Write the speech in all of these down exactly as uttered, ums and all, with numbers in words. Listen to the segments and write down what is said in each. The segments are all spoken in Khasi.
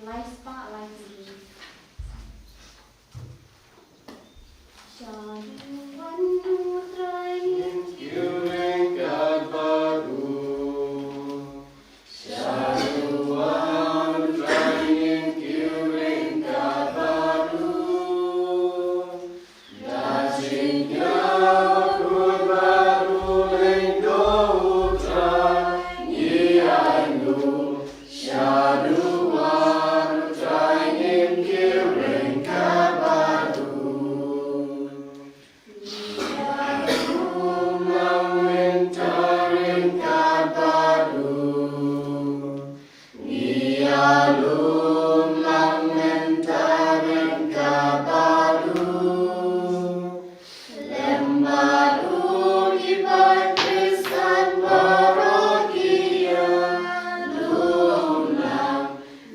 Lai spah lai phew. Sha duwan U Trai ngin kiew ryngkat bad u. Sha duwan U Trai ngin kiew ryngkat bad u. Da jingïakhun bad u lyngdoh U Trai ngi ainguh. Sha duwan U Trai ngin kiew ryngkat bad u. Ngi ïalum lang mynta ryngkat bad u. Ngi ïalum lang mynta ryngkat bad u. Lem bad u ki paid Khristan baroh ki ïalum lang.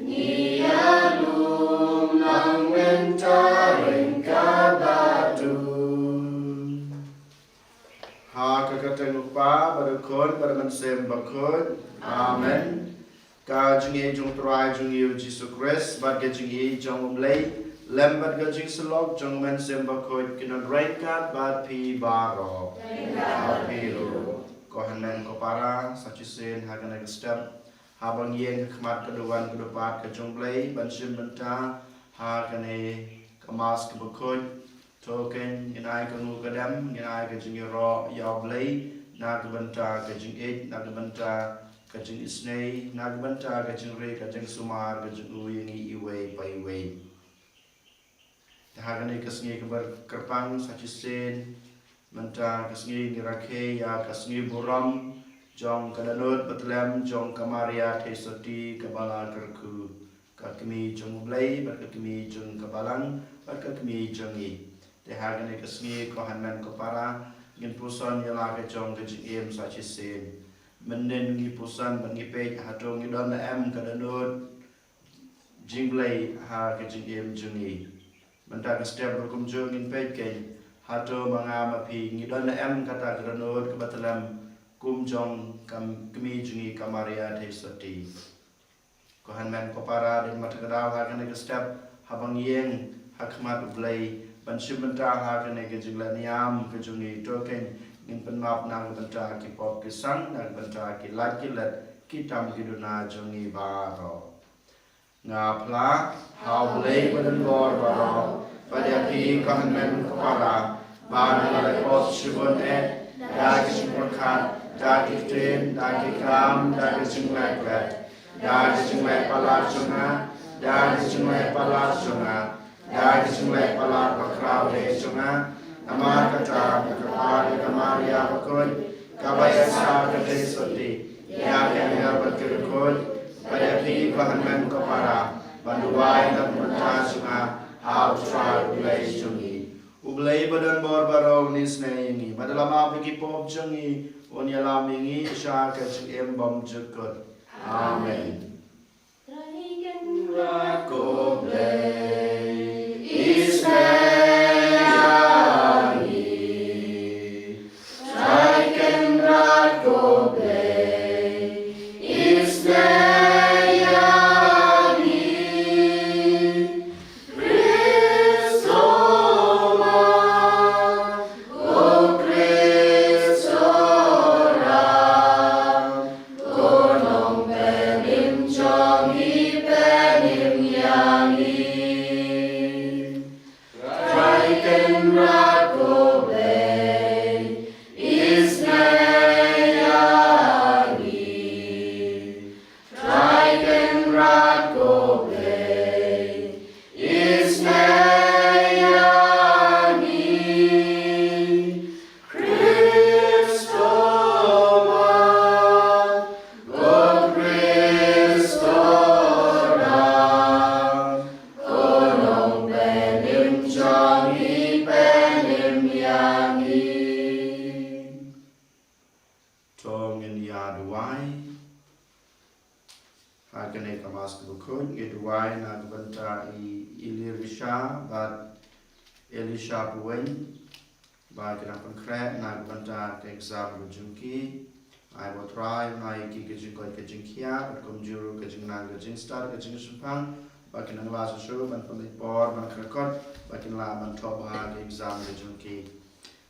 Ngi ïalum lang mynta ryngkat bad u. Ha ka kyrteng U Kpa bad U Khun bad U Mynsiem Bakhuid. Amen. Ka jingïeit jong U Trai jong ngi U Jisu Khrist bad ka jingïeit jong U Blei lem bad ka jingsyllok jong U Mynsiem Bakhuid kin don ryngkat bad phi baroh. Ryngkat bad phi ruh. Ko hynmen ko para, sa shisien ha kane ka step, haba ngi ïeng ha khmat ka duwan ka dupat ka jong U Blei ban shim bynta ha kane ka Mass kaba khuid, to kein ngin ai ka nguh ka dem, ngin ai ka jingïaroh ïa U Blei na ka bynta ka jingïeit, na ka bynta ka jingisynei, na ka bynta ka jingri ka jingsumar ka jong u ïa ngi iwei pa iwei. Te ha kane ka sngi kaba kyrpang, sa shisien mynta ka sngi ngi rakhe ïa ka sngi burom jong ka dohnud bad tlem jong ka Maria Theisotti kaba la kyrkhu, ka kmie jong U Blei bad ka kmie jong ka Balang bad ka kmie jong ngi. Te ha kane ka sngi, ko hynmen ko para, ngin puson ïa la ka jong ka jingim sa shisien. Mynnin ngi puson bad ngi peit hato ngi don ne em ka dohnud jingblei ha ka jingim jong ngi. Mynta ka step ruh kumjuh ngin peit kein, hato ma nga ma phi ngi don ne em kata ka dohnud kaba tlem kum jong ka kmie jong ngi ka Maria Theisotti. Ko hynmen ko para, dei ma ta ka daw ha kane ka step, haba ngi ïeng ha khmat U Blei ban shim bynta ha kane ka jingleh niam ka jong ngi, to kein ngin pynmap na ka bynta ki pop ki sang, na ka bynta ki lait ki let, ki tam ki duna jong ngi baroh. Nga phla ha U Blei ba don bor baroh, bad ïa phi ko hynmen ko para, ba nga la leh pop shibun eh, da ki jingpyrkhat, da ki ktien, da ki kam, da ki jingleh klet, da ki jingleh palat jong nga, da ki jingleh palat jong nga, da ki jingleh palat bakhraw eh jong nga. Namar kata, nga kyrpad ïa ka Maria bakhuid, kaba ïaishah ka Theisotti, ïa ki angel bad ki riewkhuid, bad ïa phi ko hynmen ko para, ban duwai na ka bynta jong nga ha U Trai U Blei jong ngi. U Blei ba don bor baroh un isynei ïa ngi, bad da la map ïa ki pop jong ngi, un ïalam ïa ngi sha ka jingim bymjukut. Amen. Trai Kynrad ko Blei, isynei ïa ngi. Trai Kynrad ko Blei, isynei ïa ngi. Khrist, O Khrist, O Ram, ko Nongpynim jong ngi, pynim ïa ngi. Trai Kynrad ko Blei, isynei ïa ngi. Trai Kynrad ko Blei, isynei ïa ngi. Khrist, O Mat, ko Khrist, O Ram, ko Nongpynim jong ngi, pynim ïa ngi. To ngin ïa duwai. Ha kane ka Mass kaba khuid ngi duwai na ka bynta i Ilirisha bad Elisha Paweng, ba ki dang pynkhreh na ka bynta ka exam ka jong ki. Ai ba U Trai un ai ïa ki ka jingkoit ka jingkhiah, bad kumjuh ruh ka jingnang ka jingstad ka jingshemphang, ba kin nang lah shuh shuh ban pynleit por ban kyrkot ba kin lah ban thoh bha ka exam ka jong ki.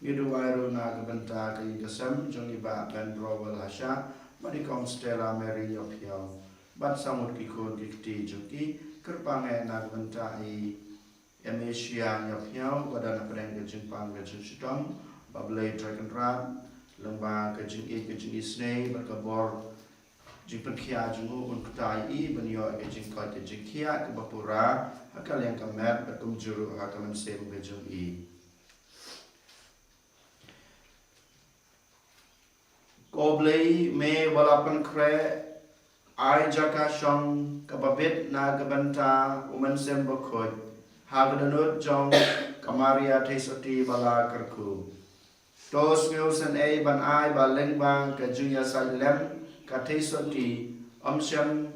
Ngi duwai ruh na ka bynta ka ïing ka sem jong i Bah Ben Rowell Hashah bad i Kong Stella Mary Ïohphiaw, bad sa mut ki khun ki kti jong ki. Kyrpang eh na ka bynta i M A Shia Ïohphiaw ba don hapdeng ka jingpang ka jingshitom, ba Blei Trai Kynrad lyngba ka jingïeit ka jingisynei bad ka bor jingpynkhiah jong u un ktai i ban ïoh ka jingkoit ka jingkhiah kaba pura ha ka liang ka met bad kumjuh ruh ha ka mynsiem ka jong i. Ko Blei, me ba la pynkhreh, ai jaka shong kaba bit na ka bynta u Mynsiem Bakhuid ha ka dohnud jong ka Maria Theisotti ba la kyrkhu. To sngewsynei ban ai ba lyngba ka jingïasaid lem ka Theisotti, ym shym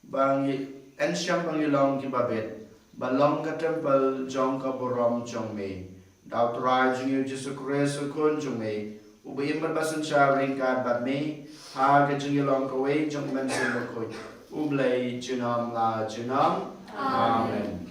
ba ngi, yn shym ba ngi long kiba bit, ba long ka templ jong ka burom jong me. Da U Trai jong ngi U Jisu Khrist U Khun jong me, uba im bad ba synshar ryngkat bad me ha ka jingïalong kawei jong U Mynsiem Bakhuid, U Blei junom la junom. Amen. Amen.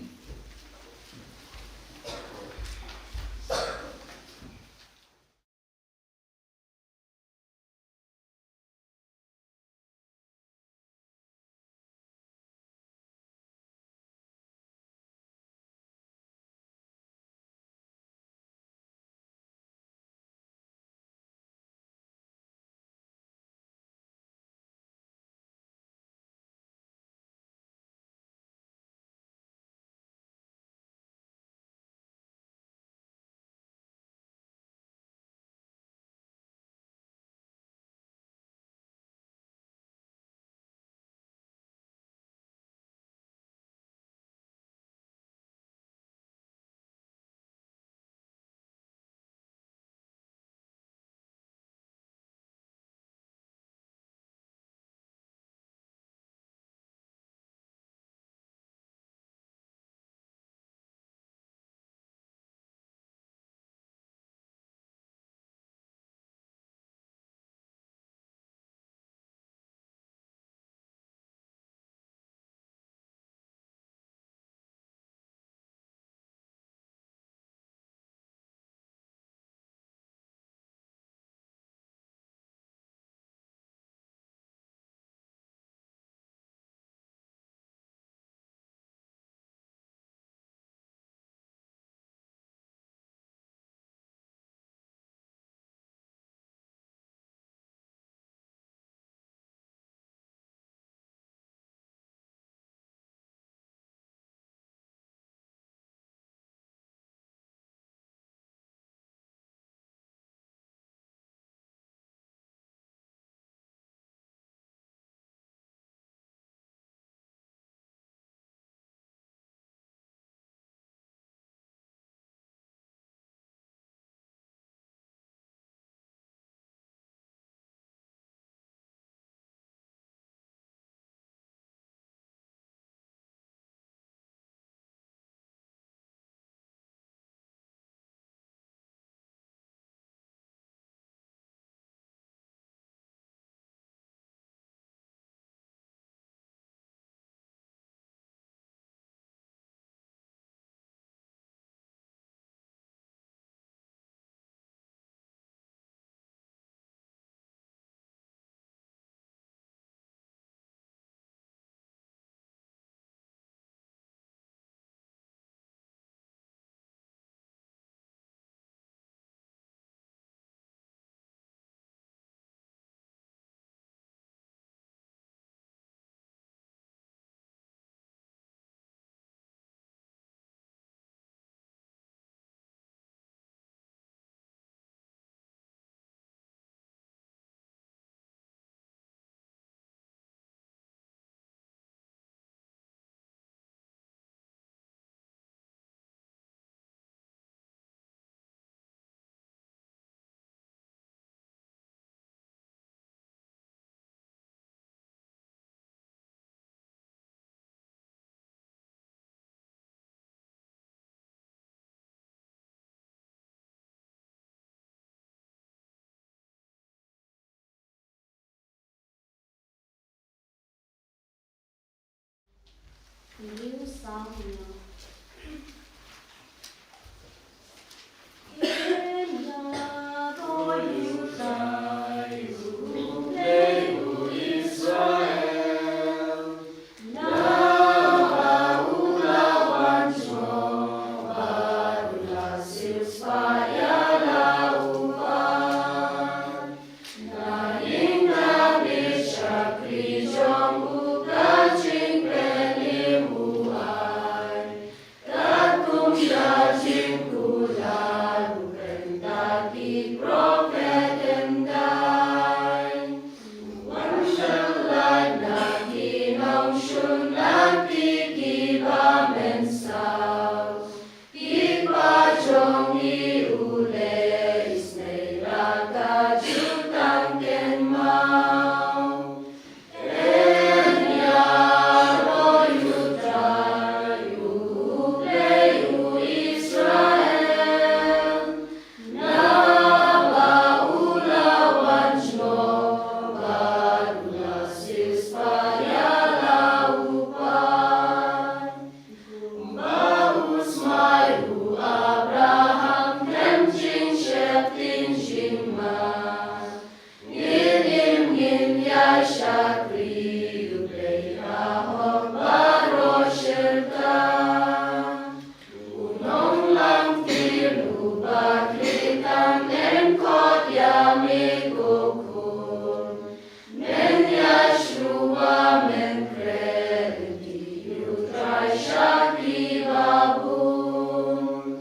Ïa me ko khun, men ïa shuwa men kren, ïa u Trai sha ki babun.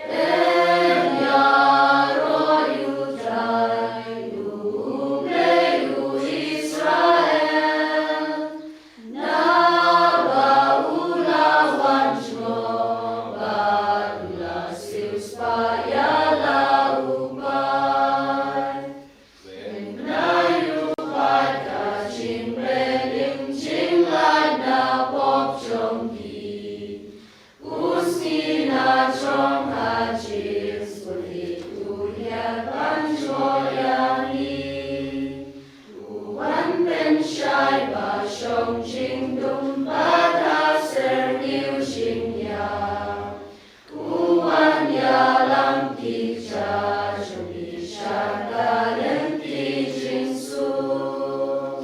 Em ïaroh ïa u Trai, ïa u Blei u Israel. Naba u la wan jngoh bad u la siewspah ïa la u paid. Pynkylla ïa u paid ka jingbeh ïing jinglait na pop jong ki. U sngi na jong ka jingsngewsih u ïaid ban jngoh ïa ngi. U wan pynshai ba shong jingdum bad ha syrngiew jingïap. U wan ïalam ki kjat jong ngi sha ka lynti jingsuk.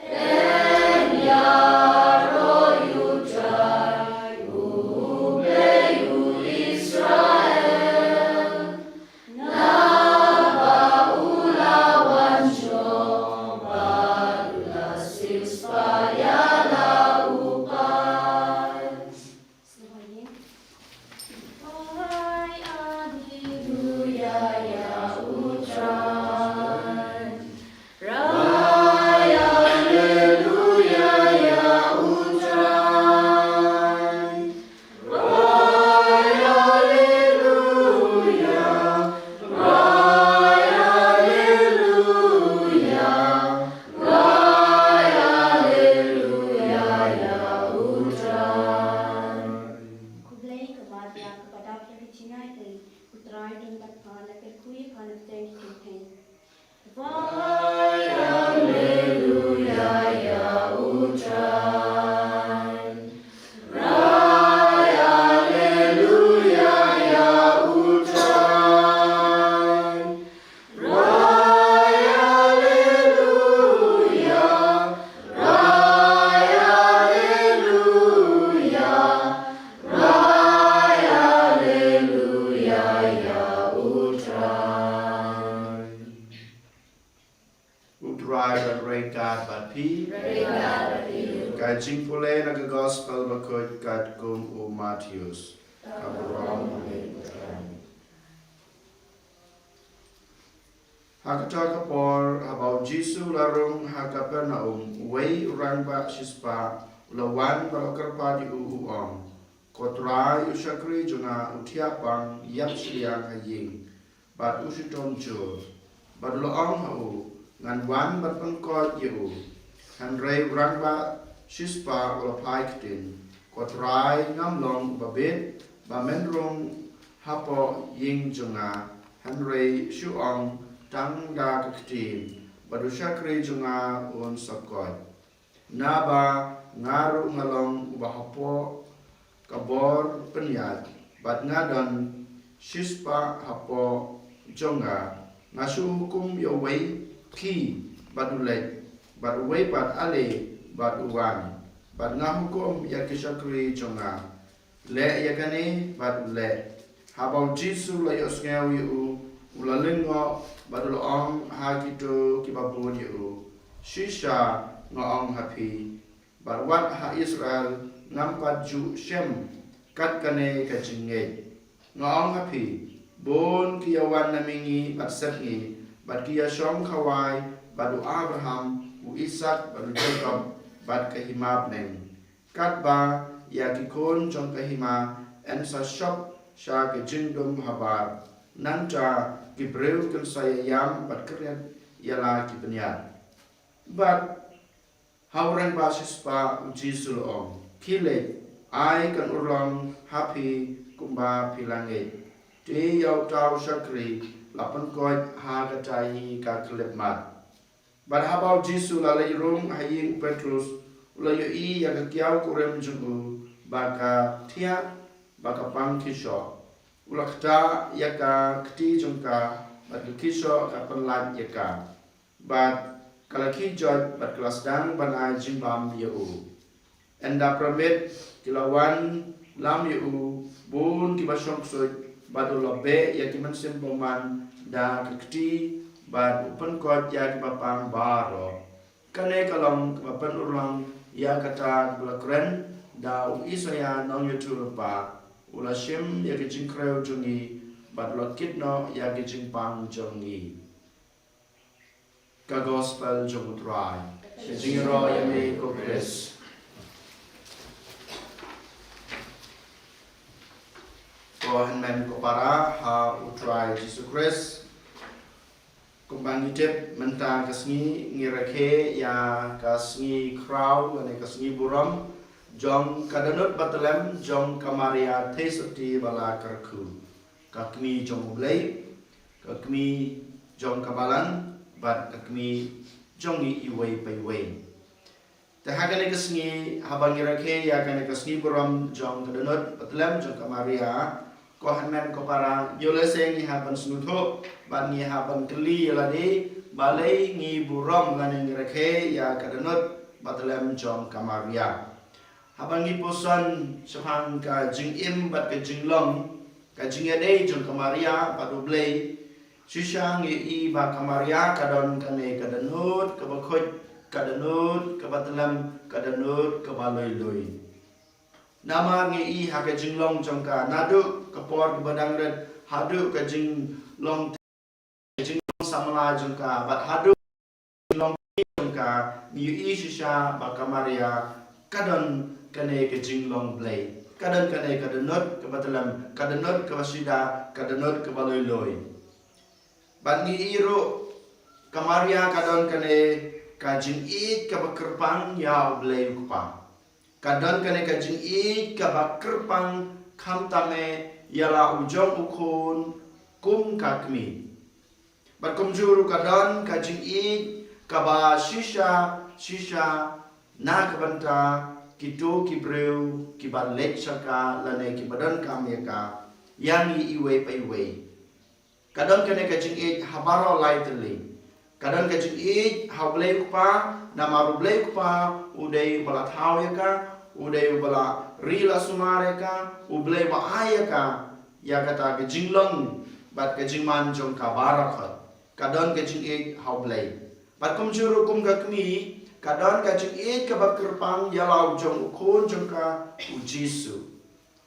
Em ïaroh ïa u Trai, u Blei u Israel. Naba u la wan jngoh bad u la siewspah ïa la u paid. Alleluia ïa u Trai. Alleluia ïa u Trai. Alleluia. Alleluia. Alleluia ïa u Trai. Khublei kaba dap ïa ka jingïaid, U Trai don bad pha, la kyrkhu ïa pha na pdeng ki kynthei. Alleluia ïa u Trai. Alleluia ïa u Trai. Alleluia. Alleluia. Alleluia ïa u Trai. U Trai bad ryngkat bad phi. Ryngkat bad phi. Ka jingpule na ka Gospel bakhuid katkum u Mathaios. Ka burom. Ha kata ka por, haba u Jisu u la rung ha Kapernaum, uwei u rangbah shispah u la wan bad u la kyrpad ïa u, u ong, Ko Trai, u shakri jong nga u thiah pang ïap shiliang ha ïing, bad u shitom jur, bad u la ong ha u, Ngan wan bad pynkoit ïa u. Hynrei u rangbah shispah u la phai ktien, Ko Trai, ngam long uba bit ba men rung hapoh ïing jong nga, hynrei shu ong tang da ka ktien, bad u shakri jong nga un sa koit. Naba nga ruh nga long uba hapoh ka bor pynïaid, bad nga don shispah hapoh jong nga. Nga shu hukum ïa uwei, ‘Khie,’ bad u leit, bad uwei pat, ‘Ale,’ bad u wan, bad nga hukum ïa ki shakri jong nga, ‘Leh ïa kane,’ bad u leh. Haba u Jisu u la ïohsngew ïa u, u la lyngngoh, bad u la ong ha kito kiba bud ïa u, Shisha nga ong ha phi, ba wat ha Israel ngam pat ju shem kat kane ka jingngeit. Nga ong ha phi, bun ki ïawan na mihngi bad sepngi, bad ki ïashong khawai bad u Abraham, u Isaak, bad u Jakob, bad ka hima bneng, katba ïa ki khun jong ka hima yn sa shop sha ka jingdum habar. Nangta ki briew kin sa ïaïam bad khriat ïa la ki pynïaid. Bad ha u rangbah shispah u Jisu u la ong, Khie leit, ai kan urlong ha phi kumba phi la ngeit. Te ïa uta u shakri la pynkoit ha kata hi ka khyllipmat. Bad haba u Jisu u la leit rung ha ïing u Petros, u la ïohi ïa ka kiaw kurim jong u ba ka thiah, ba ka pang khie shoh. U la ktah ïa ka kti jong ka, bad ka khie shoh ka pynlait ïa ka. Bad ka la khie joit, bad ka la sdang ban ai jingbam ïa u. Ynda pyrmit ki la wan lam ïa u bun kiba shong ksuid, bad u la beh ïa ki mynsiem bymman da ka kti bad u pynkoit ïa kiba pang baroh. Kane ka long kaba pynurlong ïa kata kaba la kren da u Isaïah nongïathuhlypa. U la shim ïa ki jingkrew jong ngi bad u la kit noh ïa ki jingpang jong ngi. Ka Gospel jong u Trai. Ka jingïaroh ïa me ko Khrist. Ko hynmen ko para ha u Trai Jisu Khrist. Kumba ngi tip mynta ka sngi ngi rakhe ïa ka sngi khraw lane ka sngi burom jong ka dohnud bathylliem jong ka Maria Theisotti ba la kyrkhu. Ka kmie jong U Blei, ka kmie jong ka Balang, bad ka kmie jong ngi iwei pa iwei. Te ha kane ka sngi haba ngi rakhe ïa kane ka sngi burom jong ka dohnud bathylliem jong ka Maria, ko hynmen ko para, ïoh lehse ngi hap ban sngewthuh bad ngi hap ban kylli ïa lade, balei ngi burom lane ngi rakhe ïa ka dohnud bathylliem jong ka Maria. Haba ngi pyrshang shaphang ka jingim bad ka jinglong, ka jingïadei jong ka Maria bad U Blei, shisha ngi i ba ka Maria ka don kane ka dohnud kaba khuid, ka dohnud kaba bathylliem, ka dohnud kaba lui lui. Namar ngi i ha ka jinglong jong ka naduh ka por kaba dang rit haduh ka jinglong, ka jinglong samla jong ka bad haduh ka jinglong jong ka, ngi i shisha ba ka Maria ka don kane ka jinglong Blei, ka don kane ka dohnud kaba bathylliem, ka dohnud kaba shida, ka dohnud kaba lui lui. Bad ngi i ruh ka Maria ka don kane ka jingïeit kaba kyrpang ïa U Blei U Kpa. Ka don kane ka jingïeit kaba kyrpang khamtam eh ïa la u jong u khun kum ka kmie. Bad kumjuh ruh ka don ka jingïeit kaba shisha shisha na ka bynta kito ki briew kiba leit sha ka lane kiba donkam ïa ka, ïa ngi iwei pa iwei. Ka don kane ka jingïeit ha baroh lai tylli. Ka don ka jingïeit ha U Blei U Kpa, namar U Blei U Kpa u dei uba la thaw ïa ka, u dei uba la ri la sumar ïa ka, U Blei uba ai ïa ka ïa kata ka jinglong bad ka jingman jong ka baroh. Ka don ka jingïeit ha U Blei. Bad kumjuh ruh kum ka kmie, ka don ka jingïeit kaba kyrpang ïa la u jong u khun jong ka, U Jisu.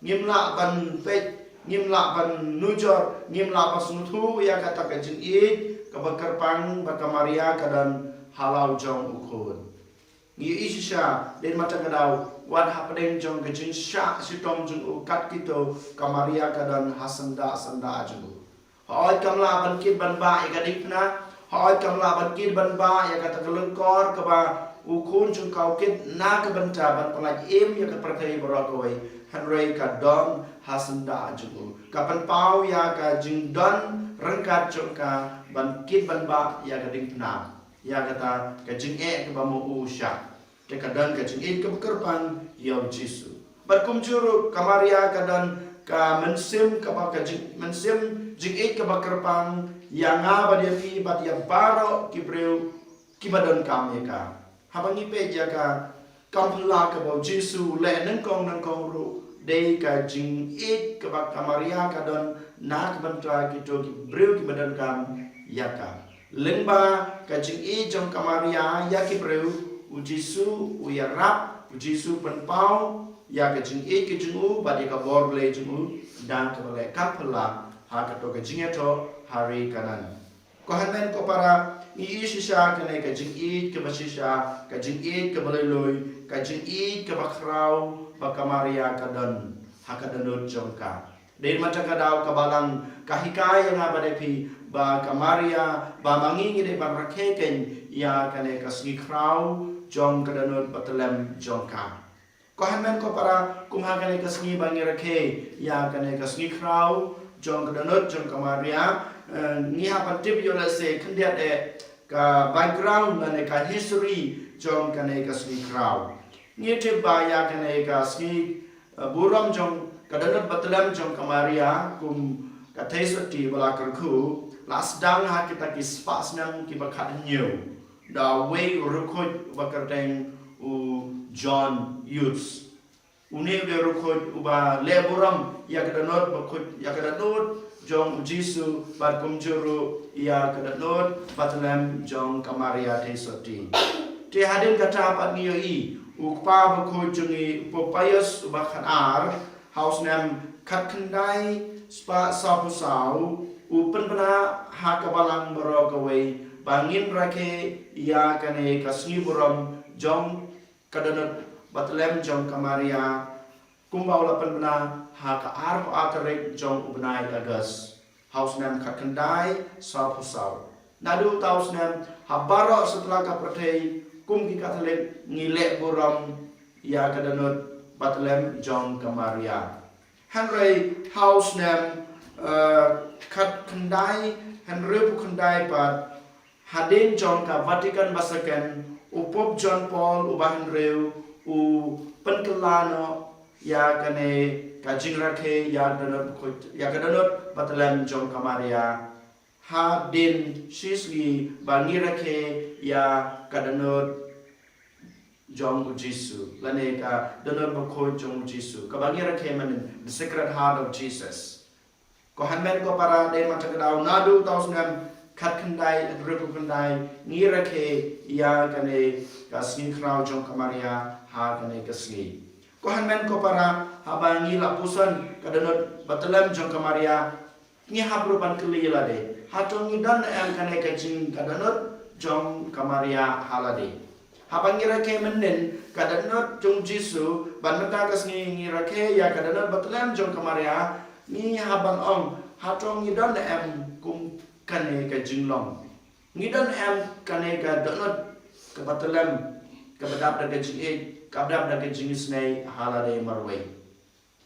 Ngim lah ban peit, ngim lah ban nujor, ngim lah ban sngewthuh ïa kata ka jingïeit kaba kyrpang ba ka Maria ka don ha la u jong u khun. Ngi i shisha, dei mynta ka daw, wat hapdeng jong ka jingshah shitom jong u kat kito ka Maria ka don ha syndah syndah jong u. Hooid kam lah ban kit ban bah ïa ka diengphna. Hooid kam lah ban kit ban bah ïa kata ka lyngkor kaba u khun jong ka u kit na ka bynta ban pyllait im ïa ka pyrthei baroh kawei. Hynrei ka don ha syndah jong u. Ka pynpaw ïa ka jingdon ryngkat jong ka ban kit ban bah ïa ka diengphna. Ïa kata ka jingeh kaba ma u shah. Te ka don ka jingïeit kaba kyrpang ïa u Jisu. Bad kumjuh ruh ka Maria ka don ka mynsiem kaba ka jing, mynsiem jingïeit kaba kyrpang ïa nga bad ïa phi bad ïa baroh ki briew kiba donkam ïa ka. Haba ngi peit ïa ka kam phylla kaba u Jisu u leh nyngkong nyngkong ruh dei ka jingïeit kaba ka Maria ka don na ka bynta kito ki briew kiba donkam ïa ka. Lyngba ka jingïeit jong ka Maria ïa ki briew, u Jisu u ïarap, u Jisu pynpaw ïa ka jingïeit ka jong u bad ïa ka bor Blei jong u da kaba leh kam phylla ha kato ka jingïathoh ha ri Kanaan. Ko hynmen ko para, ngi i shisha kane ka jingïeit kaba shisha, ka jingïeit kaba lui lui, ka jingïeit kaba khraw ba ka Maria ka don ha ka dohnud jong ka. Dei mynta ka daw ka Balang ka hikai ïa nga bad ïa phi ba ka Maria ba ma ngi ngi dei ban rakhe keiñ ïa kane ka sngi khraw jong ka dohnud bathylliem jong ka. Ko hynmen ko para, kum ha kane ka sngi ba ngi rakhe ïa kane ka sngi khraw jong ka dohnud jong ka Maria, eh, ngi hap ban tip ïoh lehse khyndiat eh ka background lane ka history jong kane ka sngi khraw. Ngi tip ba ïa kane ka sngi, eh, burom jong ka dohnud bathylliem jong ka Maria kum ka Theisotti ba la kyrkhu la sdang ha kita ki spah snem kiba khathynñiew da uwei u riewkhuid uba kyrteng u John Eudes. Une u dei u riewkhuid uba leh burom ïa ka dohnud bakhuid, ïa ka dohnud jong u Jisu bad kumjuh ruh ïa ka dohnud Bethlehem jong ka Maria Theisotti. Te hadien kata pat ngi ïohi u kpa bakhuid jong ngi u Pope Pius uba khatar ha u snem khatkhyndai spah sawphew saw u pynbna ha ka balang baroh kawei ba ngin rakhe ïa kane ka sngi burom jong ka dohnud Bethlehem jong ka Maria kumba u la pynbna ha ka arphew ar tarik jong u bnai August ha u snem khatkhyndai sawphew saw. Naduh uta u snem ha baroh satlak ka pyrthei kum ki Katholik ngi leh burom ïa ka dohnud Bethlehem jong ka Maria. Hynrei ha u snem eh, khatkhyndai hynriewphew khyndai pat hadien jong ka Vatican ba second u Pope John Paul uba hynriew u pynkylla noh ïa kane ka jingrakhe ïa ka dohnud bakhuid ïa ka dohnud Bethlehem jong ka Maria hadien shisngi ba ngi rakhe ïa ka dohnud jong u Jisu lane ka dohnud bakhuid jong u Jisu kaba ngi rakhe mynnin the Sacred Heart of Jesus. Ko hynmen ko para, dei mynta ka daw naduh uta u snem khatkhyndai hynriewphew khyndai ngi rakhe ïa kane ka sngi khraw jong ka Maria ha kane ka sngi. Ko hynmen ko para, haba ngi la puson ka dohnud Bethlehem jong ka Maria ngi hap ruh ban kylli ïa lade, hato ngi don em kane ka jing ka dohnud jong ka Maria ha lade? Haba ngi rakhe mynnin ka dohnud jong u Jisu bad mynta ka sngi ngi rakhe ïa ka dohnud Bethlehem jong ka Maria, ngi hap ban ong hato ngi don em kum kane ka jinglong? Ngi don em kane ka dohnud ka Bethlehem kaba dap da ka jingïeit kaba dap da ka jingisynei ha lade marwei?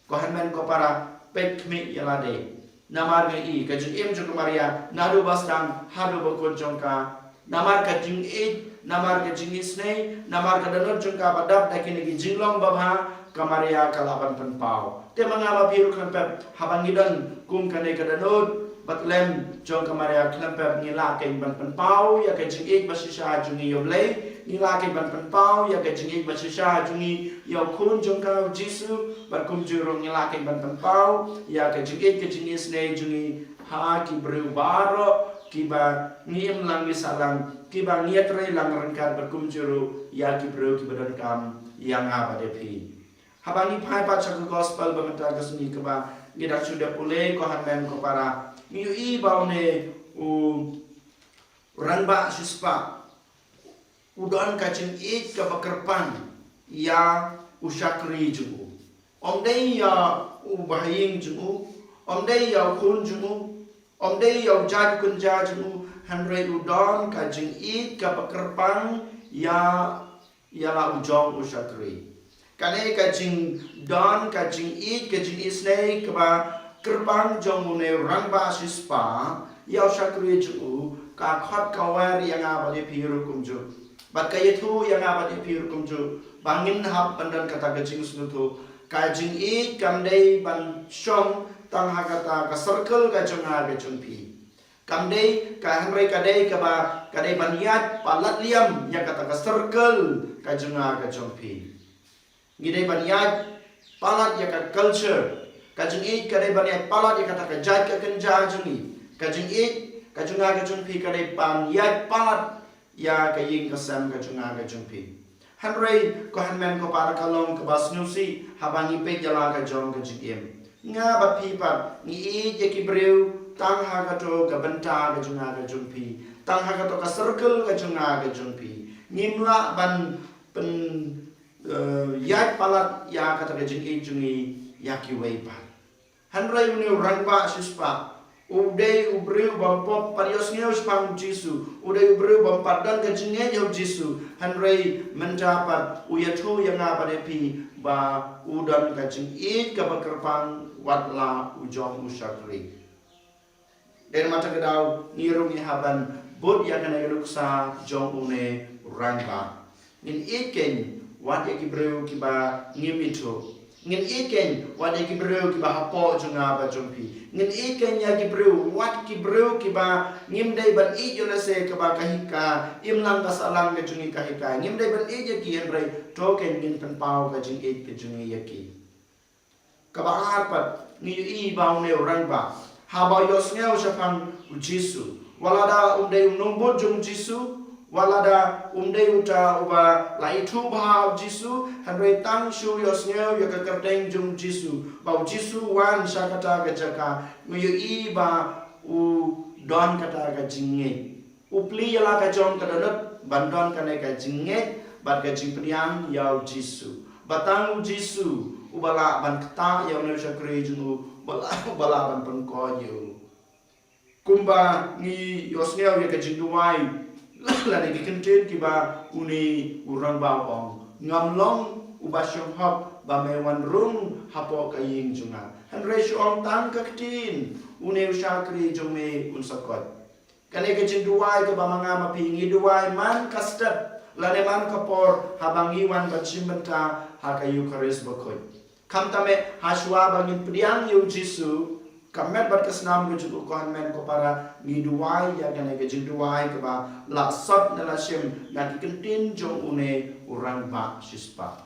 Ko hynmen ko para, peit khmih ïa lade. Namar ngi i ka jingim jong ka Maria naduh ba sdang haduh ba kut jong ka. Namar ka jingïeit, namar ka jingisynei, namar ka dohnud jong ka ba dap da kine ki jinglong babha ka Maria ka lah ban pynpaw. Te ma nga ma phi ruh khlem pep haba ngi don kum kane ka dohnud Bethlehem jong ka Maria khlem pep ngi lah kein ban pynpaw ïa ka jingïeit ba shisha jong ngi ïa u Blei, ngi lah kein ban pynpaw ïa ka jingïeit ba shisha jong ngi ïa u khun jong ka u Jisu, bad kumjuh ruh ngi lah kein ban pynpaw ïa ka jingïeit ka jingisynei jong ngi ha ki briew baroh kiba ngi im lang ngi sah lang kiba ngi ïatrei lang ryngkat bad kumjuh ruh ïa ki briew kiba donkam ïa nga bad ïa phi. Haba ngi phai pat sha ka gospel ba mynta ka sngi kaba ngi dang shu dep pule ko hynmen ko para, ngi ïohi ba une u rangbah shispah u don ka jingïeit kaba kyrpang ïa u shakri jong u. Ym dei ïa u bahaïing jong u, ym dei ïa u khun jong u, ym dei ïa u jait kynja jong u, hynrei u don ka jingïeit kaba kyrpang ïa ïa la u jong u shakri. Kane ka jingdon ka jingïeit ka jingisynei kaba kyrpang jong une u rangbah shispah ïa u shakri jong u ka khot ka wer ïa nga bad ïa phi ruh kumjuh. Bad ka ïathuh ïa nga bad ïa phi ruh kumjuh ba ngin hap ban don kata ka jingsngewthuh. Ka jingïeit kam dei ban shong tang ha kata ka circle ka jong nga ka jong phi. Kam dei ka, hynrei ka dei kaba ka dei ban ïaid palat liam ïa kata ka circle ka jong nga ka jong phi. Ngi dei ban ïaid palat ïa ka culture. Ka jingïeit ka dei ban ïaid palat ïa kata ka jait ka kynja jong ngi. Ka jingïeit ka jong nga ka jong phi ka dei ban ïaid palat ïa ka ïing ka sem ka jong nga ka jong phi. Hynrei ko hynmen ko para, ka long kaba sngewsih haba ngi peit ïa la ka jong ka jingim. Nga bad phi pat ngi ïeit ïa ki briew tang ha kato ka bynta ka jong nga ka jong phi, tang ha kato ka circle ka jong nga ka jong phi. Ngim lah ban pyn eh, ïaid palat ïa kata ka jingïeit jong ngi ïa kiwei pat. Hynrei une u rangbah shispah u dei u briew bym pat ïohsngew shaphang u Jisu, u dei u briew bym pat don ka jingngeit ïa u Jisu, hynrei mynta pat u ïathuh ïa nga bad ïa phi ba u don ka jingïeit kaba kyrpang wat la u jong u shakri. Dei namar kata ka daw ngi ruh ngi hap ban bud ïa kane ka nuksa jong une u rangbah. Ngin ïeit kein wat ïa ki briew kiba ngim ithuh. Ngin ïeit kein wat ïa ki briew kiba hapoh jong nga bad jong phi. Ngin ïeit kein ïa ki briew, wat ki briew kiba ngim dei ban ïeit ïa lehse kaba ka hi ka imlang ka sahlang ka jong ngi ka hi ka. Ngim dei ban ïeit ïa ki, hynrei to kein ngin pynpaw ka jingïeit ka jong ngi ïa ki. Kaba ar pat ngi ïohi ba une u rangbah haba u ïohsngew shaphang u Jisu. Wat lada um dei u nongbud jong u Jisu, wat lada um dei uta uba la ithuh bha ha u Jisu, hynrei tang shu ïohsngew ïa ka kyrteng jong u Jisu, ba u Jisu u wan sha kata ka jaka, ngi ïohi ba u don kata ka jingngeit. U plie ïa la ka jong ka dohnud ban don kane ka jingngeit bad ka jingpdiang ïa u Jisu. Ba tang u Jisu uba lah ban ktah ïa une u shakri jong u, uba lah, uba lah ban pynkhuid ïa u. Kumba ngi ïohsngew ïa ka jingduwai lane ki kyntien kiba une u rangbah u ong, ngam long uba shong hok ba me wan rung hapoh ka ïing jong nga, hynrei shu ong tang ka ktien, une u shakri jong me un sa koit. Kane ka jingduwai kaba ma nga ma phi ngi duwai man ka step lane man ka por haba ngi wan ban shim bynta ha ka Eukharist bakhuid. Khamtam eh, ha shuwa ba ngin pdiang ïa u Jisu, ka met bad ka snam ka jong u, ko hynmen ko para, ngi duwai ïa kane ka jingduwai kaba la sot ne la shim na ki kyntien jong une u rangbah shispah.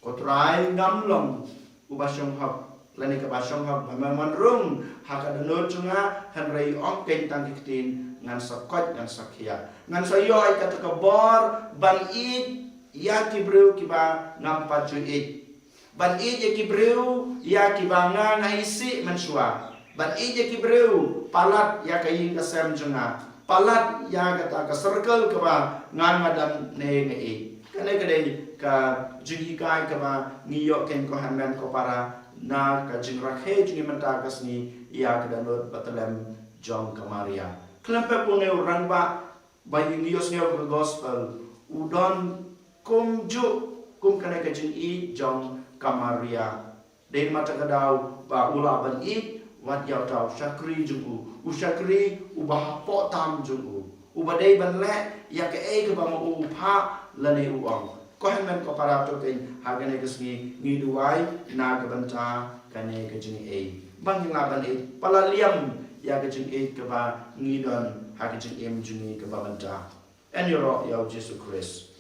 Ko Trai, ngam long uba shong hok lane kaba shong hok ba me wan rung ha ka dohnud jong nga, hynrei ong keiñ tang ki ktien, ngan sa koit, ngan sa khiah, ngan sa ïoh ïa kata ka bor ban ïeit ïa ki briew kiba ngam pat ju ïeit, ban ïeit ïa ki briew ïa kiba nga nga isih mynshuwa, ban ïeit ïa ki briew palat ïa ka ïing ka sem jong nga, palat ïa kata ka circle kaba nga nga don ne nga ïeit. Kane ka dei ka jinghikai kaba ngi ïoh keiñ, ko hynmen ko para, na ka jingrakhe jong ngi mynta ka sngi ïa ka dohnud ba tlem jong ka Maria. Khlem pep, une u rangbah ba ngi ïohsngew ha ka gospel u don kumjuh kum kane ka jingïeit jong ka Maria. Dei namar kata ka daw ba u lah ban ïeit wat ïa uta u shakri jong u, u shakri uba hapoh tam jong u, uba dei ban leh ïa kaei kaba ma u u phah lane u ong. Ko hynmen ko para, to keiñ ha kane ka sngi ngi duwai na ka bynta kane ka jingïeit, ba ngin lah ban ïeit, ba la liam ïa ka jingïeit kaba ngi don ha ka jingim jong ngi kaba mynta. Yn ïaroh ïa u Jisu Khrist.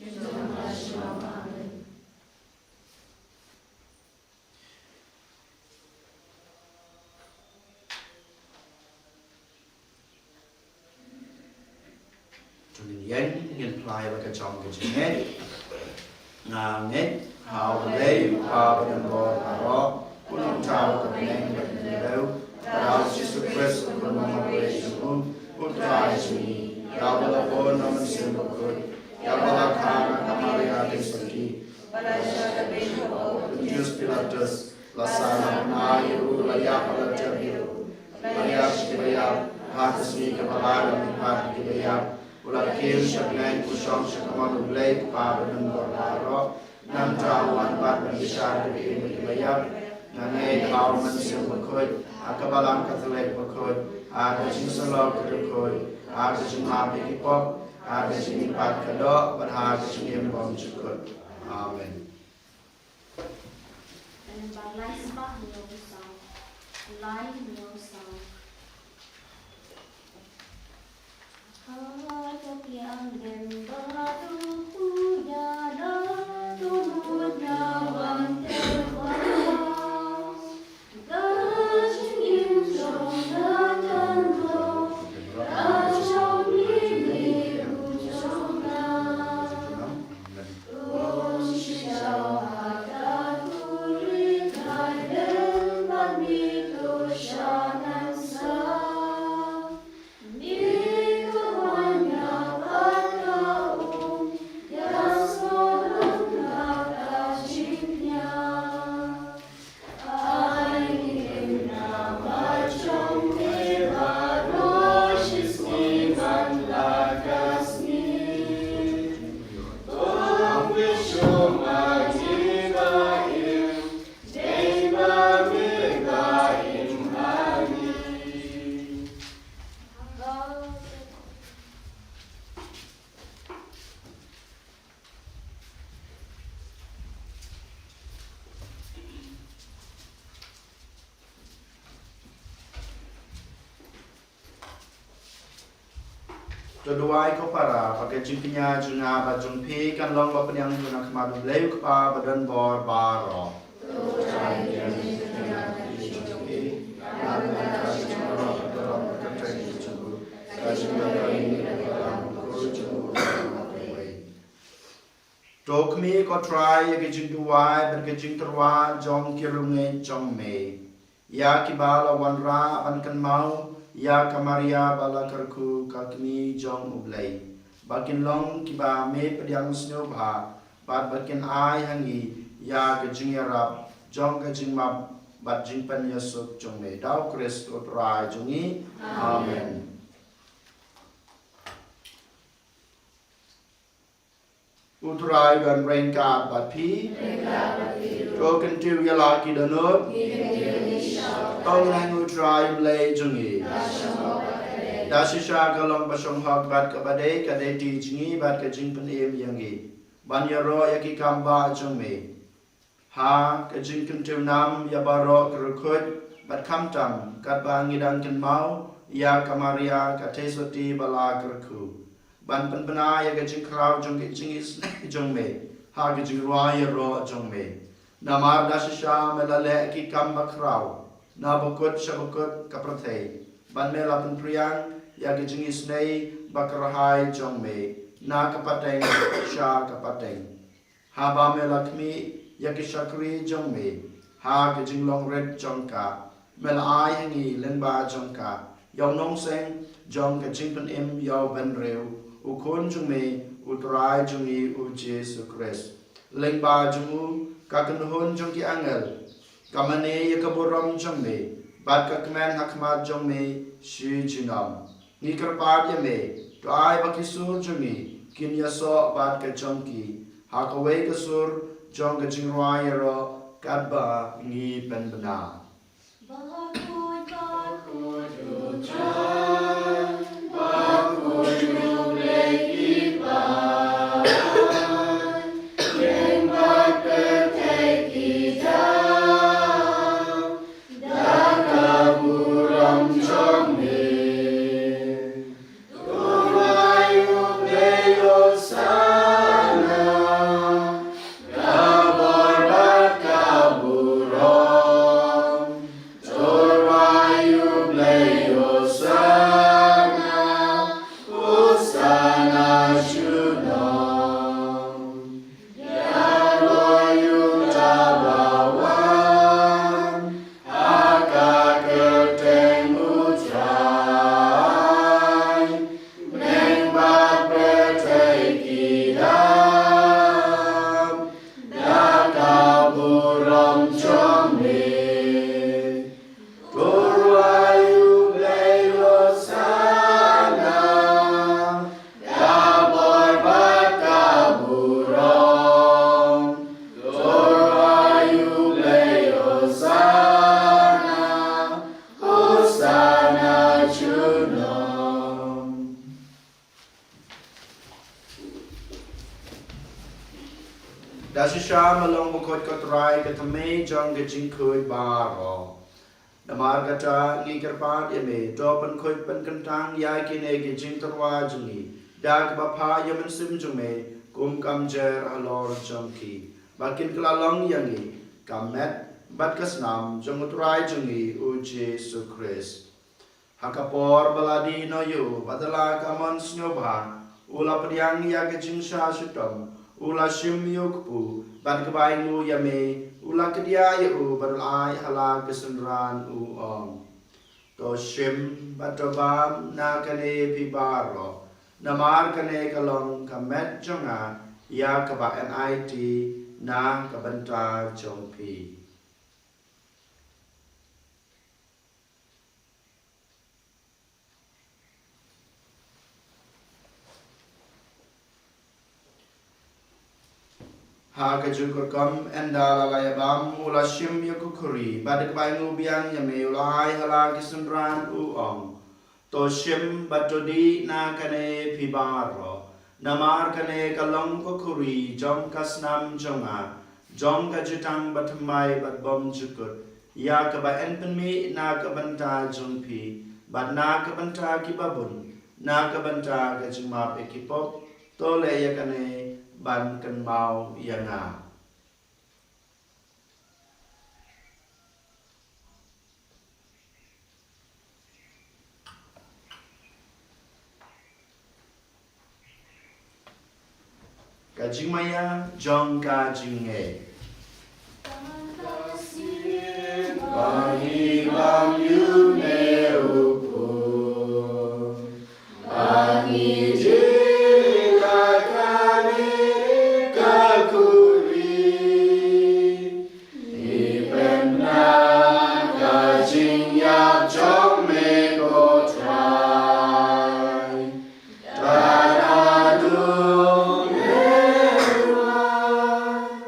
To ngin ïeng, ngin phla ïa la ka jong ka jingngeit. Nga ngeit ha U Blei U Kpa badonbor baroh, U Nongthaw uba bneng bad u Khyndew, da u Jisu Khrist u Khun Marwei jong u, U Trai jong ngi, da uba la bun na u Mynsiem Bakhuid, ïa uba la kha na ka Maria Theisotti, ba la shah da beiñ hapoh u Pontius Pilatus, la sah na bnai ïa u, la ïap bad la tep ïa u, la ïap sha kiba ïap, ha ka sngi kaba lai la mihpat ïa kiba ïap, u la kiew sha bneng, u shong sha kamon U Blei U Kpa badonbor baroh. Nangta u wan pat ban bishar ïa kiba im bad kiba ïap. Nga ngeit ha u Mynsiem Bakhuid, ha ka Balang Katholik bakhuid, ha ka jingsyllok ka dukhuid, ha ka jingmap ïa ki pop, ha ka jingmihpat ka doh, bad ha ka jingim bymjukut. Amen. Yn ba lai spah hynñiew phew saw. Lai hynñiew saw. Ha ka pliang dem ba tu puja da tu muda wan ter ba. Ka jingim jong nga kan long ka jong ngi u jong nga. To duwai ko para, ba ka jingkñia jong nga bad jong phi kan long ba pynïeng na khmat U Blei U Kpa badonbor baroh. To khmih ko Trai ïa ka jingduwai bad ka jingtyrwa jong ki riewngeit jong me, ïa kiba la wanrah ban kynmaw ïa ka Maria ba la kyrkhu, ka kmie jong U Blei, ba kin long kiba me pdiang sngewbha, bad ba kin ai ha ngi ïa ka jingïarap jong ka jingmap bad jingpynïasuk jong me. Da U Khrist U Trai jong ngi. Amen. U Trai un ryngkat bad phi. To kyntiew ïa la ki dohnud. To ngin ïa U Trai U Blei jong ngi. Da shisha ka long ba shong hok bad kaba dei, ka dei ti jong ngi bad ka jingpynim ïa ngi ban ïaroh ïa ki kam bah jong me. Ha ka jingkyntiew nam ïa baroh ki riewkhuid, bad khamtam katba ngi dang kynmaw ïa ka Maria ka theisotti ba la kyrkhu, ban pynbna ïa ka jingkhraw jong ka jingisynei jong me ha ka jingrwai ïaroh jong me. Namar da shisha me la leh ki kam bakhraw na bakut sha bakut ka pyrthei, bad me la pynphriang ïa ka jingisynei bakyrhai jong me na ka pateng sha ka pateng, haba me la khmih ïa ki shakri jong me ha ka jinglong rit jong ka. Me la ai ha ngi lyngba jong ka ïa u nongseng jong ka jingpynim ïa u bynriew, u Khun jong me, U Trai jong ngi U Jisu Khrist. Lyngba jong u ka kynhun jong ki angel ka mane ïa ka burom jong me, bad ka kmen ha khmat jong me shi junom. Ngi kyrpad ïa me, to ai ba ki sur jong ngi kin ïasoh bad ka jong ki ha kawei ka sur jong ka jingrwai ïaroh katba ngi pynbna. Da shisha me long bakhuid ko Trai, ka thymmei jong ka jingkhuid baroh. Namar kata ngi kyrpad ïa me, to pynkhuid pynkyntang ïa kine ki jingtyrwa jong ngi da kaba phah ïa u Mynsiem jong me, kum kam jer halor jong ki, ba kin kylla long ïa ngi ka met bad ka snam jong u Trai jong ngi U Jisu Khrist. Ha ka por ba la die noh ïa u, bad da la ka mon sngewbha u la pdiang ïa ka jingshah shitom, u la shim ïa u kpu, bad kaba ainguh ïa me u la kdiah ïa u bad u la ai ha la ka synran, u ong: To shim bad to bam na kane phi baroh, namar kane ka long ka met jong nga ïa kaba yn aiti na ka bynta jong phi. Ha ka jingkyrkhu, ynda la la ïa bam, u la shim ïa ka khuri, bad kaba ainguh biang ïa me u la ai ha la ki synran, u ong: To shim bad to dih na kane phi baroh, namar kane ka long ka khuri jong ka snam jong nga, jong ka jutang bathymmai bad bymjukut, ïa kaba yn pynmih na ka bynta jong phi bad na ka bynta kiba bun na ka bynta ka jingmap ïa ki pop. To leh ïa kane ban kynmaw ïa nga. Ka jingmaïa jong ka jingngeit. Ba ngi bam ïa me, U Kpa. Ba ngi jied ha kane ka khuri. Ngi pynbna ka jingïap jong me, ko Trai. Tang haduh me wan.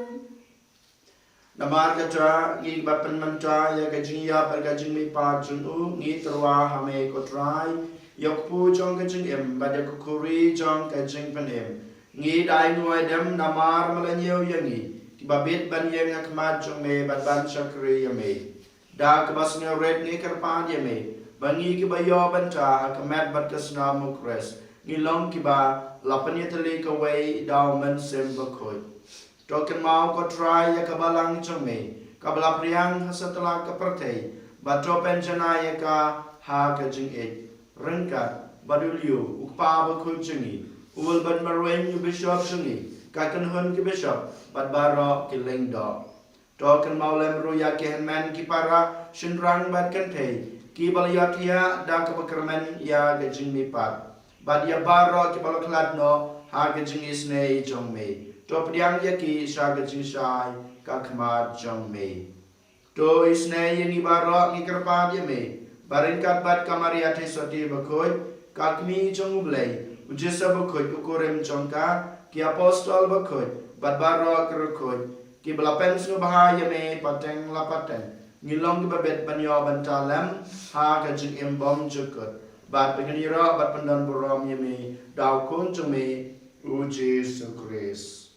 Namar kata, ngi kiba pynmynta ïa ka jingïap bad ka jingmihpat jong u, ngi tyrwa ha me, ko Trai, ïa u kpu jong ka jingim bad ïa ka khuri jong ka jingpynim. Ngi da ainguh aidem namar me la ñiew ïa ngi, kiba bit ban ïeng ha khmat jong me bad ban shakri ïa me. Da kaba sngewrit ngi kyrpad ïa me ba ngi kiba ïoh bynta ha ka met bad ka snam U Khrist, ngi long kiba la pynïatylli kawei da U Mynsiem Bakhuid. To kynmaw, ko Trai, ïa ka balang jong me kaba la phriang ha satlak ka pyrthei, bad to pynjanai ïa ka ha ka jingïeit ryngkat bad u Leo, u kpa bakhuid jong ngi, u Wilbert Marwein, u bishop jong ngi, ka kynhun ki bishop bad baroh ki lyngdoh. To kynmaw lem ruh ïa ki hynmen ki para, shynrang bad kynthei, kiba la ïohthiah da kaba kyrmen ïa ka jingmihpat, bad ïa baroh kiba la khlad noh ha ka jingisynei jong me. To pdiang ïa ki sha ka jingshai ka khmat jong me. To isynei ïa ngi baroh, ngi kyrpad ïa me ba ryngkat bad ka Maria Theisotti bakhuid, ka Kmie jong U Blei, u Joseph bakhuid u kurim jong ka, ki apostol bakhuid bad baroh ki riewkhuid kiba la pynsngewbha ïa me pateng la pateng, ngin long kiba bit ban ïoh bynta lem ha ka jingim bymjukut, bad ba ngin ïaroh bad pyndonburom ïa me da U Khun jong me, U Jisu Khrist.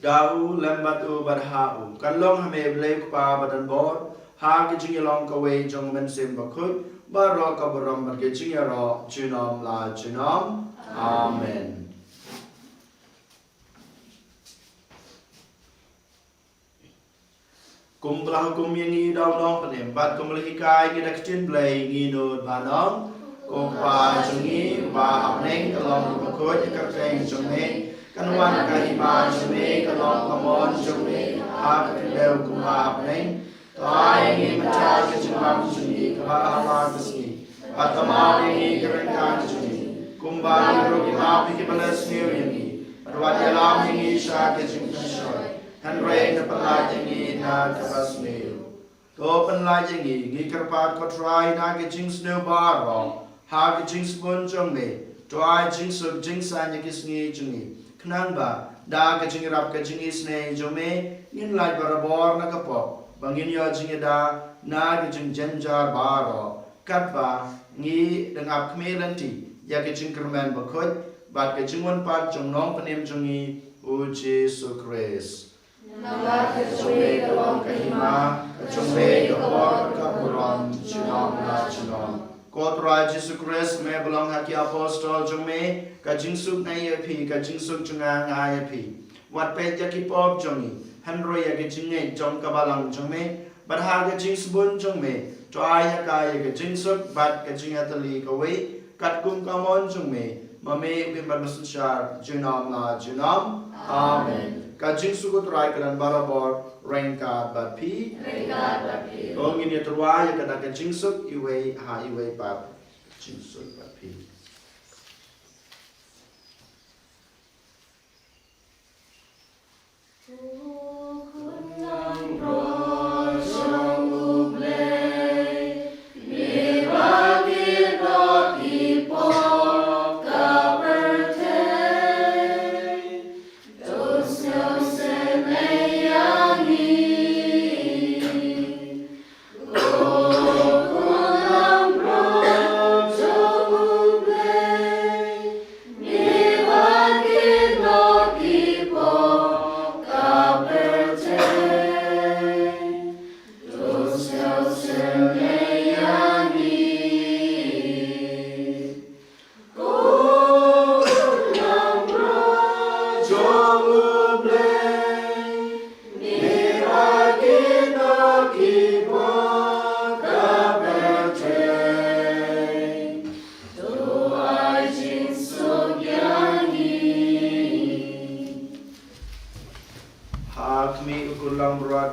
Da u, lem bad u, bad ha u, kan long ha me, Blei U Kpa badonbor, ha ka jingïalong kawei jong U Mynsiem Bakhuid, baroh ka burom bad ka jingïaroh junom la junom. Amen. Kumba la hukum ïa ngi da u Nongpynim, bad kumba la hikai ïa ngi da ka ktien Blei, ngi nud ban ong: Ko Kpa jong ngi uba ha bneng, ka long kaba khuid ïa ka kyrteng jong me. Kan wan ka hima jong me, kan long ka mon jong me ha ka khyndew kumba ha bneng. To ai ïa ngi mynta ka jingbam jong ngi kaba ha la ka sngi. Bad to map ïa ngi ki ryngkat jong ngi, kumba ngi ruh ngi map ïa kiba la sniew ïa ngi. Bad wat ïalam ïa ngi sha ka jingpynshoi, hynrei to pynlait ïa ngi na kaba sniew. To pynlait ïa ngi, ngi kyrpad ko Trai, na ka jingsniew baroh, ha ka jingsbun jong me, to ai jingsuk jingsaiñ ïa ki sngi jong ngi, khnang ba da ka jingïarap ka jingisynei jong me, ngin lait barabor na ka pop, ba ngin ïoh jingïada na ka jingjynjar baroh, katba ngi dang ap khmih lynti ïa ka jingkyrmen bakhuid bad ka jingwan pat jong u Nongpynim jong ngi, U Jisu Khrist. Namar ka jong me ka long ka hima, ka jong me ka bor, ka burom junom la junom. Ko Trai Jisu Khrist, me ba la ong ha ki apostol jong me: Ka jingsuk nga ai ïa phi, ka jingsuk jong nga nga ai ïa phi. Wat peit ïa ki pop jong ngi, hynrei ïa ka jingngeit jong ka balang jong me. Bad ha ka jingsbun jong me, to ai ïa ka ïa ka jingsuk bad ka jingïatylli kawei, katkum ka mon jong me, ma me u Blei bad ma synshar junom la junom. Amen. Ka jingsuk U Trai ka don barabor ryngkat bad phi. Ryngkat bad phi. To ngin ïa tyrwa ïa ka da ka jingsuk iwei ha iwei pat. Jingsuk bad phi.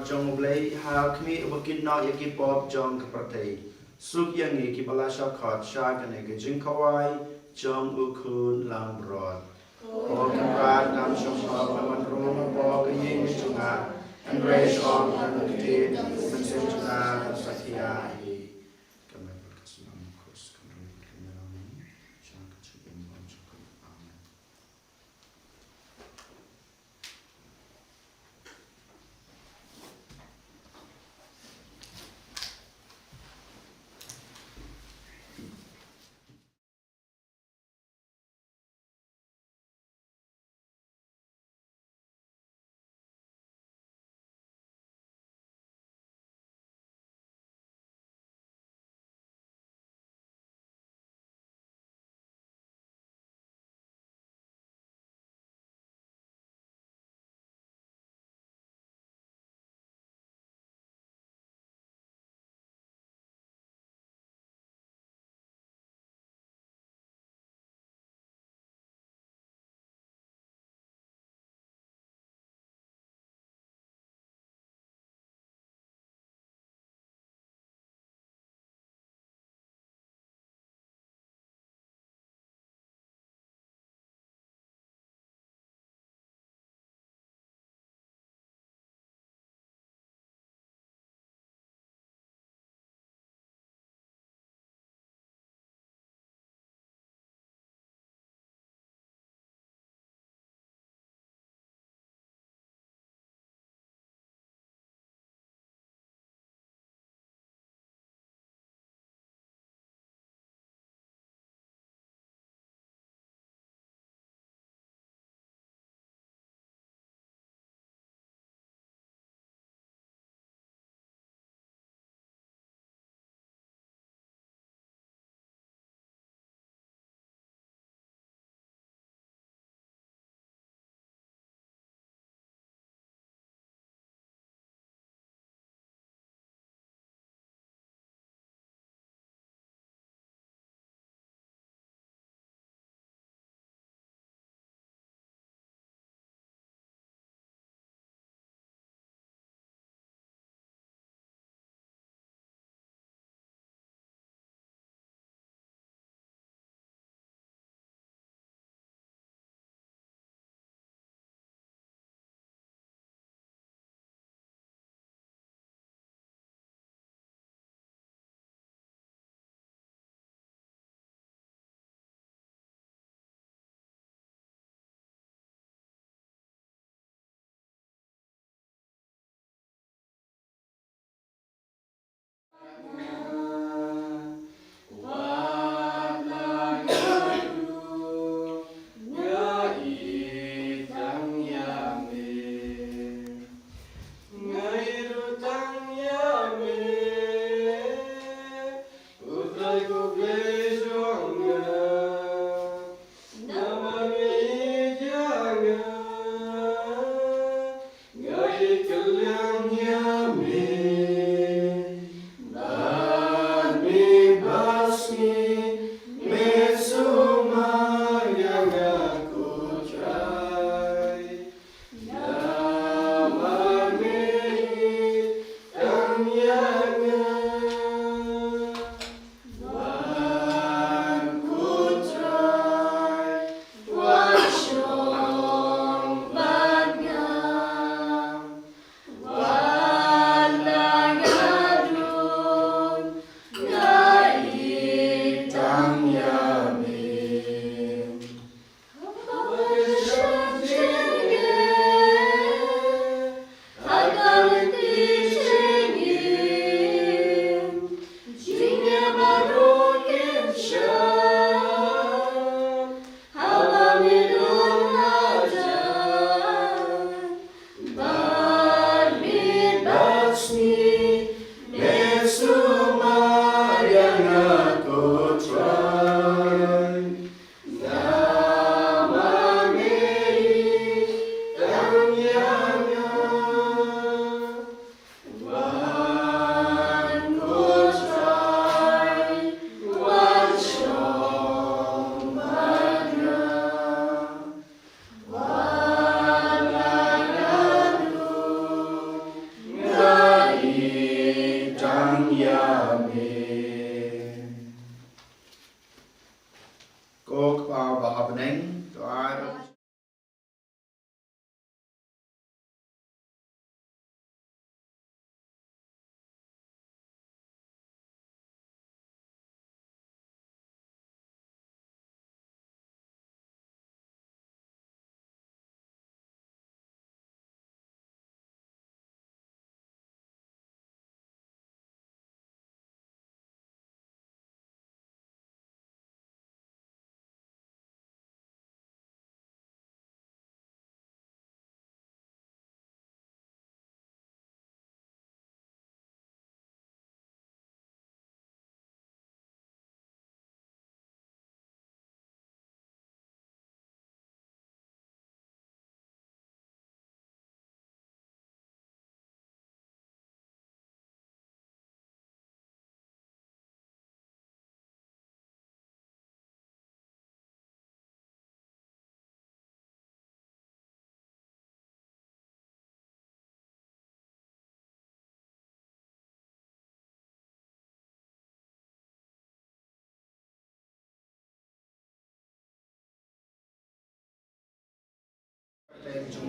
jong U Blei, ha khmih uba kit noh ïa ki pop jong ka pyrthei. Suk ïa ngi kiba la shah khot sha kane ka jingkhawai jong U Khun langbrot. Ko Kynrad, ngam shym hok ban wan rung hapoh ka ïing jong nga, hynrei shong tang ka ktien ka mynsiem jong nga ban satia ïa ka.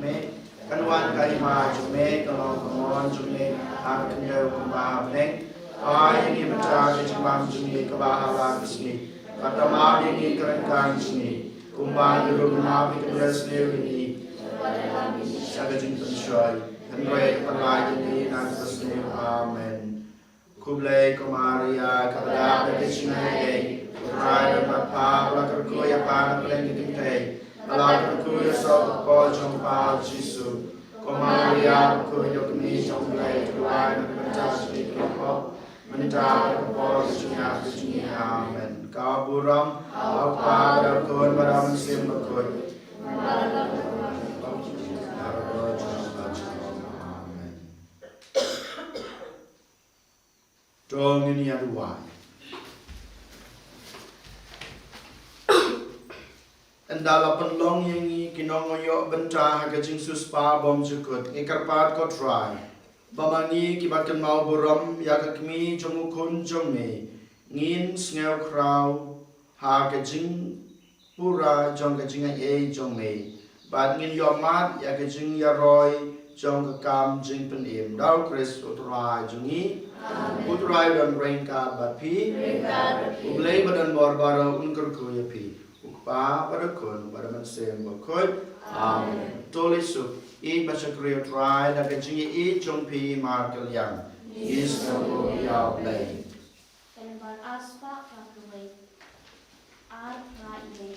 Me, kan wan ka hima jong me, kan long ka mon jong me ha ka khyndew kumba ha bneng. Ai ïa ngi mynta ka jingbam jong ngi kaba ha la ka sngi. Bad map ïa ngi ka ryngkat jong ngi, kumba ngi ruh ngi map ïa ki nongshah sniew ïa ngi. Sha ka jingpynshoi, hynrei khlad ïa ngi na ka sniew. Amen. Khublei ko Maria, kaba dap da ka jingaiei, U Trai u don bad pha, pha la kyrkhu ïa pha na pdeng ki kynthei, pha la kyrkhu ïa u kpoh jong pha Jisu. Ko Maria, ko kmie jong U Blei, duwai na ka bynta jong ngi kiba pop, mynta bad ha ka por jong ka jingïap jong ngi. Amen. Ka burom ha U Kpa bad ha U Khun bad ha U Mynsiem Bakhuid. Amen. To ngin ïa duwai. Ynda la pynlong ïa ngi ki nongïoh bynta ha ka jingsiewspah bymjukut, ngi kyrpad ko Trai ba ma ngi kiba kynmaw burom ïa ka kmie jong u Khun jong me, ngin sngew khraw ha ka jingpura jong ka jingaiei jong me, bad ngin ïohmad ïa ka jingïaroi jong ka kam jingpynim. Da U Khrist U Trai jong ngi. Amen. U Trai u don ryngkat bad phi. Ryngkat bad phi. U Blei ba don bor baroh un kyrkhu ïa phi. U Kpa bad U Khun bad U Mynsiem Bakhuid. Amen. To leit suk, ïeit bad shakri U Trai da ka jingïeit jong phi markylliang. Ngi sngewthuh ïa U Blei. Kynbal aspah ka kawei. Ar phra ine.